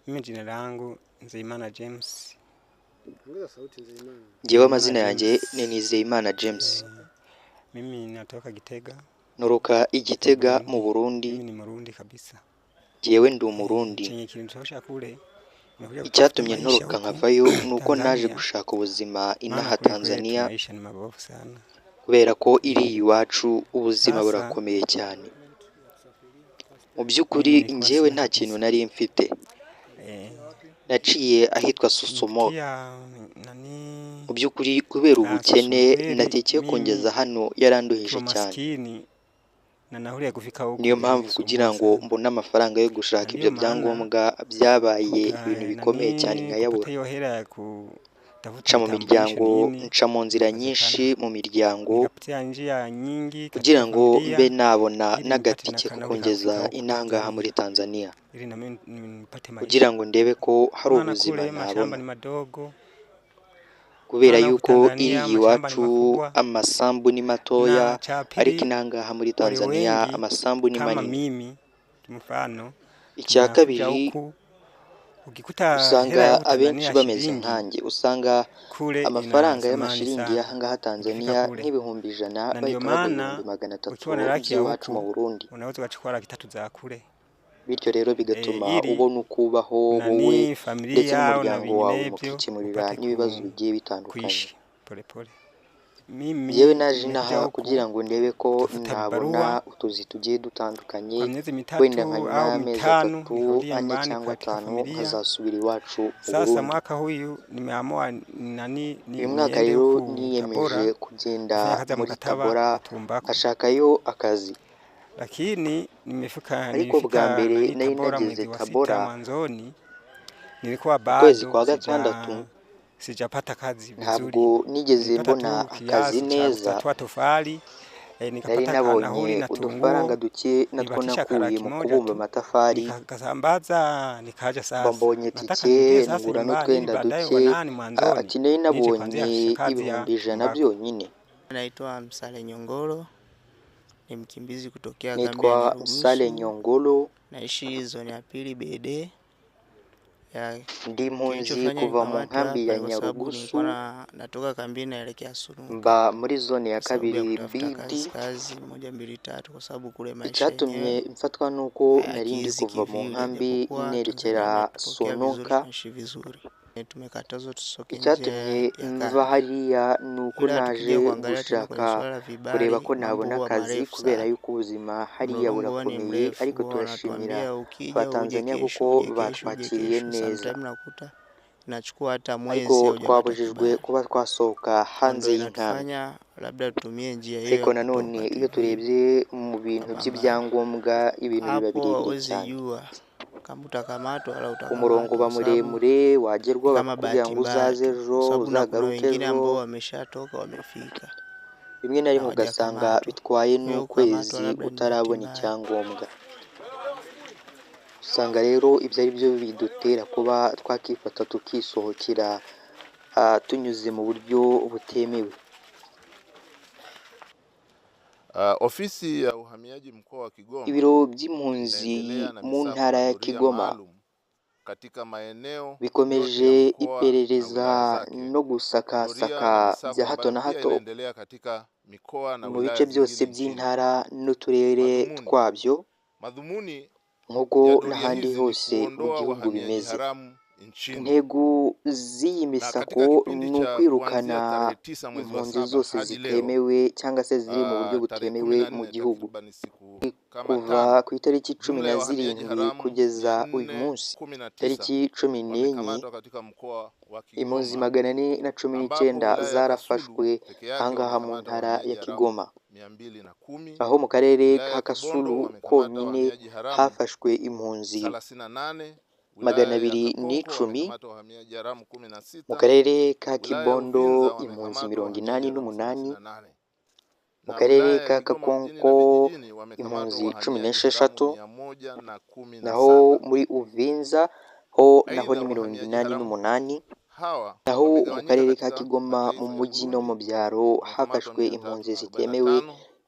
Mimi jina langu Nzeyimana James. Njyewe amazina yanjye ni Nizeyimana James. Mimi natoka Gitega. Nturuka i Gitega mu Burundi. Mimi ni Murundi kabisa. Njyewe ndi Umurundi. Chenye kilinitosha kule nimekuja Icyatumye kutafuta maisha ntoroka huku nkavayo ni uko naje Tanzania. gushaka ubuzima Maana inaha kule kwetu Tanzania, maisha ni mabovu sana. kubera ko iri iwacu ubuzima Sasa burakomeye cyane. Mu by'ukuri mimi nilikuwa njyewe sina nta kintu kabisa. nari mfite. Eh, Naciye ahitwa Susumo. nilipitia nani Mu by'ukuri kubera na ubukene Susumeli, na tike yo kungeza mimi hano yaranduhije kiwa cyane. maskini na nauli ya kufika huku Niyo mpamvu kugira ilinisumbua ngo sana, mbone amafaranga yo na gushaka ndiyo ibyo maana byangombwa byabaye ibintu bikomeye cyane nani nkayabura. kupata hiyo hela ya kutafuta Nca mu vitambulisho miryango, nini nca mu nzira ikawezekana. nyinshi mu miryango Nikapitia njia nyingi kugira katika ngo mbe familia nabona ili nipate na n'agatike ko kanauli ka kungeza kufika huku inangaha muri Tanzania Tanzania, ili na mimi nipate kugira maisha, ngo ndebe ko hari maana ubuzima kule mashamba nabona. ni madogo, Kubera maana huku yuko Tanzania iriya mashamba ni iwacu makubwa, amasambu ni matoya, na cha ariko pili inangaha muri wale Tanzania wengi amasambu ni kama manini. mimi kimfano, Icya tunakuja kabiri, huku ukikuta hela ya usanga huku abenshi Tanzania bameze shilingi nkanjye, usanga kule ina amafaranga thamani y'amashiringi sana y'ahangaha ukifika Tanzania kule, nk'100000 na ndio bahita baguha maana 300,000 ukiwa na laki ya by'iwacu mu huku Burundi. unaweza ukachukua 300,000 za kule Bityo rero e, bigatuma ili ubona uko ubaho wowe nani ndetse familia au na n'umuryango wawe vinginevyo mukikemurira upate n'ibibazo bigiye bitandukanye. kuishi polepole. Mimi Njyewe naje nimekuja inaha huku kugira ngo ndebe ko kutafuta nabona vibarua utuzi tugiye dutandukanye, kwa miezi wenda mitatu nka nyuma au y'amezi mitano 3, nikarudi 4 nyumbani cyangwa katika 5 familia. nkazasubira iwacu mu Sasa Burundi. mwaka huyu nimeamua nani ni, Uyu mwaka niende rero huku niyemeje Tabora kufanya kugenda kazi ya muri mkataba Tabora wa tumbaku, nkashakayo akazi. lakini nimefika Ariko bwa nilifika mbere nani nari Tabora nageze mwezi wa 6 Tabora mwanzoni, nilikuwa mu kwezi bado kwa 6, sijapata kazi vizuri, ntabwo nigeze nilipata mbona tu akazi kiasi cha neza. kutatua tofali Nari nikapata kanauli nabonye na udufaranga tunguo, duke natwo nibatisha nakuye karaki mu moja kubumba tu amatafari, nikasambaza, nikaja mba sasa mbonye nataka tike nirudie sasa ngura nyumbani ili n'utwenda baadaye duke, wanani mwanzoni ati nari nije nabonye kuanzia kazi ya 100,000 tumbako. byonyine. Naitwa Msale Nyongolo, ni mkimbizi kutokea kambi ya Nitwa Msale Nyarugusu, Nyongolo, naishi zone ya pili BD. Ya, ndi impunzi kilichofanya kuva mu nikamatwe nkambi hapa ya ni kwa sababu Nyarugusu, nilikuwa natoka kambini naelekea Sunuka mba muri zone ya kwa sababu ya kabiri kutafuta BD. kazi kazi moja mbili tatu, kwa sababu kule maisha Icyatumye yenyewe mfatwa nuko nari ndi hayakizi kuva mu kivile, nkambi japokuwa Tanzania nerekera wametupokea vizuri, Sunuka. tunaishi vizuri. Tumekatazwa tusoke nje Icyatumye ya mva kambi, hariya ni uko ila naje tukija kuangalia tena kwenye gushaka suala la kureba vibali, ko mambo nabona huwa akazi marefu kubera sana. yuko ubuzima hariya Mlolongo huwa ni burakomeye, mrefu, ariko huwa turashimira wanatuambia ukija uje Abatanzania kesho, kuko uje kesho, uje batwakiriye kesho. neza. Sometime nakuta inachukua hata mwezi Ariko haujapata twabujijwe kibali, kuba twasohoka hanze ndo y'inkambi. inatufanya labda tutumie njia hiyo Ariko ya nanone kutoka iyo tu hivyo turebye mu bintu tukapambana. by'ibyangombwa ibintu biba Hapo birebire hauwezi cyane. jua kama utakamatwa wala Umurongo utakamatwa, uba kwa sababu muremure, wagerwa ni kama bakakubwira bahati ngo mbaya uzaze tu, kwa ejo, sababu na kuna uzagaruke wengine ejo, ambao wameshatoka wamefika rimwe na rimwe ugasanga hawajakamatwa. bitwaye Kwa hiyo n'ukwezi kukamatwa labda ni bahati utarabona mbaya. icyangombwa. Usanga rero ibyo ari byo bidutera kuba twakifata tukisohokera tunyuze mu buryo butemewe. Ofisi ya uhamiaji mkoa wa Kigoma Ibiro by'impunzi inaendelea na mu misako ntara na ya doria Kigoma maalum katika maeneo yote ya bikomeje mkoa na iperereza wilaya zake. no Doria na gusakasaka misako bya hato ambayo na pia hato inaendelea katika mikoa na mu bice wilaya byose zingine nchini. by'intara n'uturere Madhumuni twabyo madhumuni nk'uko ya doria n'ahandi hizi ni hose mu kuondoa gihugu wahamiaji bimeze. haramu nchini. Intego z'iyi Na misako katika kipindi ni cha kuanzia ukwirukana tarehe 9 mwezi wa impunzi 7 zose hadi leo zitemewe cyangwa se ziri mu buryo tarehe kumi butemewe na mu nne gihugu. takriban siku kama Kuva 5, ku itariki cumi jumla na ya wahamiaji zirindwi haramu kugeza uyu munsi 419 tariki 14, wamekamatwa katika mkoa wa impunzi Kigoma, 419 ambapo wilaya ya Kasulu zarafashwe peke yake ahangaha mu wamekamata ntara ya wahamiaji haramu Kigoma, 210, aho mu karere wilaya ka ya Kibondo Kasulu wamekamata konyine wahamiaji haramu hafashwe impunzi 38, magana wilaya ya abiri Kakonko n'icumi, wamekamata wahamiaji haramu mu 16, karere ka wilaya ya Kibondo Uvinza impunzi wamekamata mirongo wahamiaji inani haramu n'umunani, 38. Mu Na karere wilaya ka ya Kigoma mjini na Kakonko vijijini wamekamatwa impunzi cumi wahamiaji haramu n'esheshatu, 117. naho muri Uvinza ho naho Aidha, ni mirongo wahamiaji inani haramu n'umunani, hawa naho mu wamegawanyika karere ka katika Kigoma mu mataifa ya mujyi no Burundi mu byaro wamekamatwa hafashwe impunzi zitemewe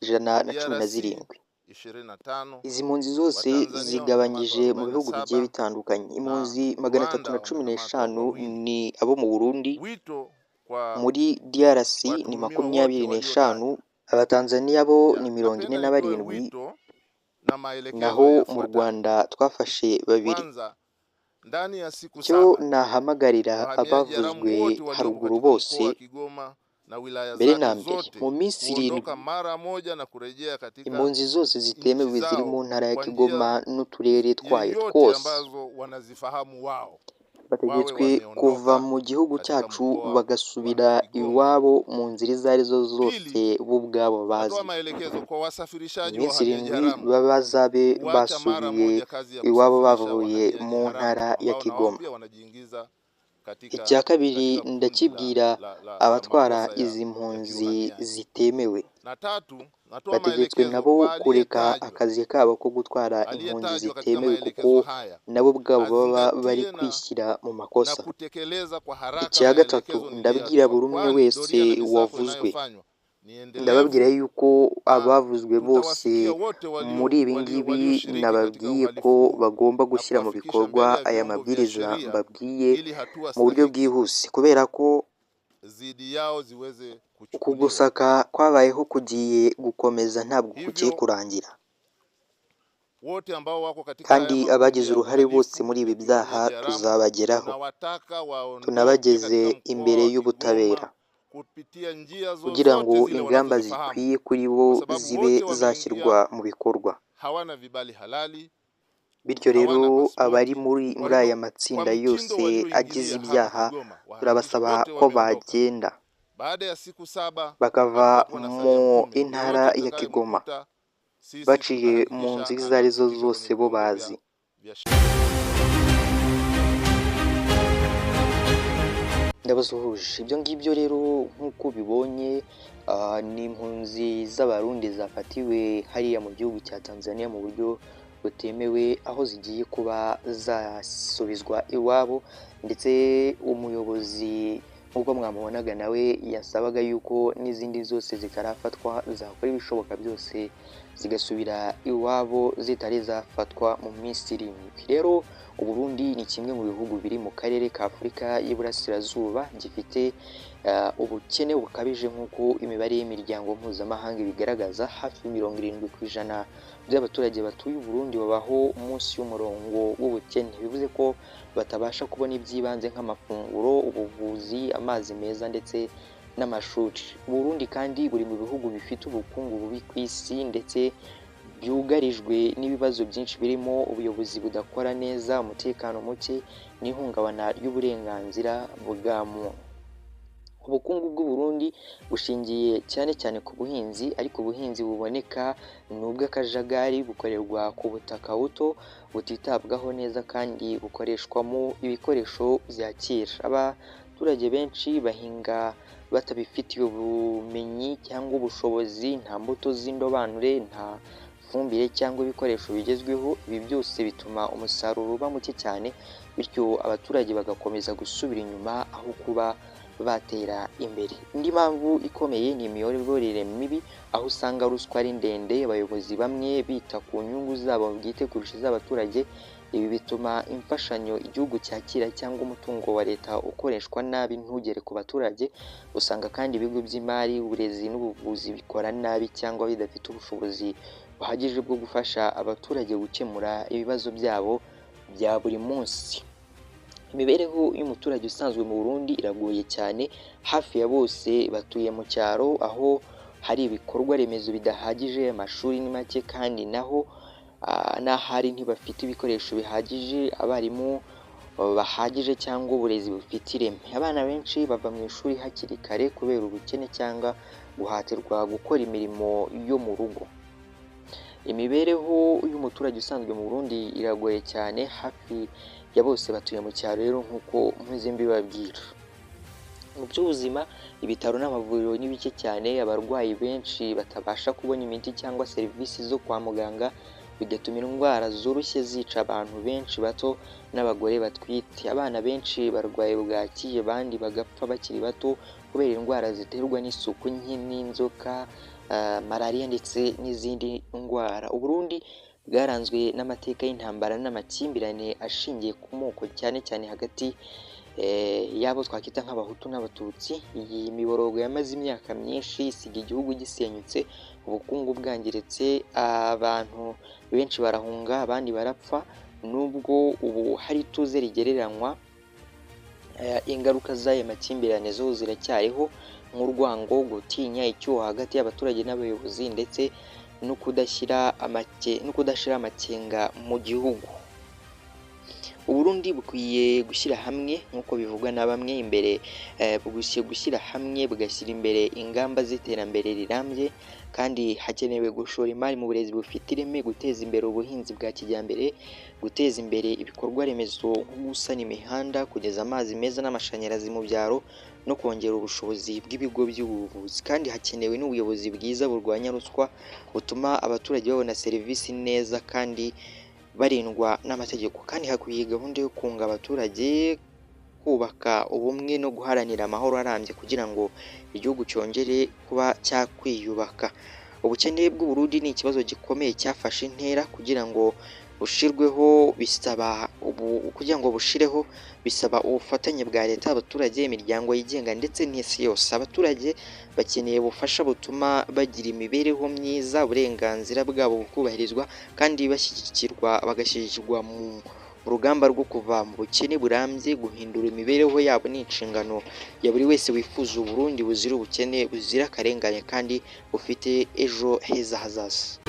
345, 117. DRC 25, Izi mpunzi zose Watanzania zigabanyije wamekamatwa mu bihugu bigiye 47 bitandukanye. na Impunzi magana atatu Rwanda na cumi wamekamatwa n'eshanu 2. ni abo mu Burundi, Wito kwa muri DRC ni watuhumiwa wote makumyabiri n'eshanu, waliotajwa. Abatanzaniya bo Ya, ni mirongo ine napenda na nitoe barindwi, wito na maelekezo naho mu yafuatayo. Rwanda twafashe babiri. Kwanza, ndani ya siku Icyo 7 nahamagarira wahamiaji haramu abavuzwe wote waliopo haruguru katika mkoa bose, wa Kigoma na wilaya mbere zake na mbere zote mu minsi 7 kuondoka mara moja na kurejea katika impunzi zose nchi zitemewe ziri zao mu ntara ya kwa njia Kigoma n'uturere twayo yeyote twose ambazo wanazifahamu wao, wawe bategetswe kuva wameondoka mu gihugu katika cyacu mkoa wa bagasubira Kigoma. iwabo mu nzira izo arizo zose Pili, bo ubwabo bazi. natoa maelekezo kwa Mu wasafirishaji wa minsi wahamiaji 7 haramu baba bazabe kuacha mara basubiye moja kazi ya iwabo kusafirisha bavuye wahamiaji mu haramu ntara ya ambao na wao Kigoma. pia wanajiingiza Icya katika kabiri katika kundi la, ndakibwira la, la, la abatwara makosa izi ya mpunzi kiuhamiaji. zitemewe, Na tatu, natoa bategetswe maelekezo nabo kwa kureka aliyetajwa akazi kabo ko gutwara impunzi aliyetajwa katika zitemewe kuko maelekezo haya nabo ubwabo baba bari azingatie na kwishyira mu na makosa. kutekeleza kwa haraka Icya gatatu maelekezo ndabwira niliyoyatoa, buri umwe kwani wese doria na misako wavuzwe, inayofanywa ni ndababwira endelevu yuko na abavuzwe bose tutawafikia wote muri ibi ngibi walioshiriki katika nababwiye uhalifu ko huu bagomba na gushyira mu kuwafikisha bikorwa mbele ya aya vyombo vya mabwiriza sheria mbabwiye ili hatua mu buryo stahiki bwihuse, kubera ko dhidi yao ziweze uku kuchukuliwa. gusaka kwabayeho kugiye gukomeza ntabwo kugiye Hivyo kurangira, wote ambao wako katika haya kandi makundi abagize ya uruhare bose uhalifu muri ya ibi byaha kiuhamiaji haramu tuzabageraho, tunawataka waondoke tunabageze katika mkoa imbere wa Kigoma y'ubutabera kupitia njia kugira ngo zozote zile ingamba wanazozifahamu, zikwiye kuri kwa bo sababu zibe wote wameingia zashyirwa mu bikorwa. hawana vibali halali, Bityo rero hawana abari pasipoti. muri Kwa muri aya hivyo kwa matsinda mtindo yose agize walioingilia hapa ibyaha Kigoma, wahakikishe turabasaba wote ko wameondoka. bagenda Baada ya siku 7 bakava hatutakuwa na salia mu mtume. intara Yeyote ya Kigoma tutakayemkuta sisi baciye mu tutahakikisha nzira izo arizo anafikishwa zose kwenye bo vyombo bazi. vya Ndabasuhuje. Ibyo ngibyo rero nk'uko ubibonye ni impunzi z'Abarundi zafatiwe hariya mu gihugu cya Tanzania mu buryo butemewe, aho zigiye kuba zasubizwa iwabo, ndetse umuyobozi nk'uko mwamubonaga nawe yasabaga yuko n'izindi zose zitarafatwa zakora ibishoboka byose zigasubira iwabo zitari zafatwa mu minsi 7. Rero Uburundi ni kimwe mu bihugu biri mu karere ka Afurika y'Iburasirazuba gifite ubukene bukabije nk'uko imibare y'imiryango mpuzamahanga ibigaragaza. Hafi 70% by'abaturage batuye Uburundi babaho munsi y'umurongo w'ubukene, bivuze ko batabasha kubona iby'ibanze nk'amafunguro, ubuvuzi, amazi meza ndetse n'amashuri. Uburundi kandi buri mu bihugu bifite ubukungu bubi ku isi ndetse byugarijwe n'ibibazo byinshi birimo ubuyobozi budakora neza, umutekano muke n'ihungabana ry'uburenganzira bwa muntu. Ubukungu bw'u Burundi bushingiye cyane cyane ku buhinzi, ariko ubuhinzi buboneka ni ubw'akajagari, bukorerwa ku butaka buto butitabwaho neza kandi bukoreshwamo ibikoresho bya kera. Abaturage benshi bahinga batabifitiye ubumenyi cyangwa ubushobozi, nta mbuto z'indobanure, nta fumbire cyangwa ibikoresho bigezweho. Ibi byose bituma umusaruro uba muke cyane, bityo abaturage bagakomeza gusubira inyuma aho kuba batera imbere. Indi mpamvu ikomeye ni imiyoborere mibi, aho usanga ruswa ari ndende, abayobozi bamwe bita ku nyungu zabo bwite kurusha iz'abaturage. Ibi bituma imfashanyo igihugu cyakira cyangwa umutungo wa leta ukoreshwa nabi ntugere ku baturage. Usanga kandi ibigo by'imari, uburezi n'ubuvuzi bikora nabi cyangwa bidafite ubushobozi buhagije bwo gufasha abaturage gukemura ibibazo byabo bya buri munsi. Imibereho y'umuturage usanzwe mu Burundi iragoye cyane, hafi ya bose batuye mu cyaro aho hari ibikorwa remezo bidahagije, amashuri ni make kandi naho n'ahari ntibafite ibikoresho bihagije, abarimu bahagije cyangwa uburezi bufite ireme. Abana benshi bava mu ishuri hakiri kare kubera ubukene cyangwa guhatirwa gukora imirimo yo mu rugo. Imibereho y'umuturage usanzwe mu Burundi iragoye cyane, hafi ya bose batuye mu cyaro rero nk'uko mpuze mbibabwira. Mu by'ubuzima, ibitaro n'amavuriro ni bike cyane, abarwayi benshi batabasha kubona imiti cyangwa serivisi zo kwa muganga, bigatuma indwara zoroshye zica abantu benshi bato n'abagore batwite. Abana benshi barwaye bwaki, abandi bagapfa bakiri bato kubera indwara ziterwa n'isuku nke n'inzoka, malariya ndetse n'izindi ndwara. Uburundi bwaranzwe n'amateka y'intambara n'amakimbirane ashingiye ku moko, cyane cyane hagati y'abo twakwita nk'Abahutu n'Abatutsi. Iyi miborogo yamaze imyaka myinshi isiga igihugu gisenyutse, ubukungu bwangiritse, abantu benshi barahunga, abandi barapfa. Nubwo ubu hari ituze rigereranywa, ingaruka z'aya makimbirane zo ziracyariho, nk'urwango, gutinya, icyuho hagati y'abaturage n'abayobozi, ndetse no kudashyira amakenga mu gihugu. Uburundi bukwiye gushyira hamwe nk'uko bivugwa na bamwe imbere, bukwiye gushyira hamwe bugashyira imbere ingamba z'iterambere rirambye, kandi hakenewe gushora imari mu burezi bufite ireme, guteza imbere ubuhinzi bwa kijyambere, guteza imbere ibikorwa remezo nko gusana imihanda, kugeza amazi meza n'amashanyarazi mu byaro, no kongera ubushobozi bw'ibigo by'ubuvuzi. Kandi hakenewe n'ubuyobozi bwiza burwanya ruswa, butuma abaturage babona serivisi neza kandi barindwa n'amategeko. Kandi hakwiye gahunda yo kunga abaturage, kubaka ubumwe no guharanira amahoro arambye kugira ngo igihugu cyongere kuba cyakwiyubaka. Ubukene bw'Uburundi ni ikibazo gikomeye cyafashe intera, kugira ngo bushirweho bisaba kugira ngo bushireho bisaba ubufatanye bwa leta, abaturage, imiryango yigenga ndetse n'isi yose. Abaturage bakeneye ubufasha butuma bagira imibereho myiza, uburenganzira bwabo bukubahirizwa, kandi bashyigikirwa bagashyigikirwa mu rugamba rwo kuva mu bukene burambye. Guhindura imibereho yabo ni inshingano ya buri wese wifuza Uburundi buzira ubukene, buzira akarengane kandi bufite ejo heza hazaza.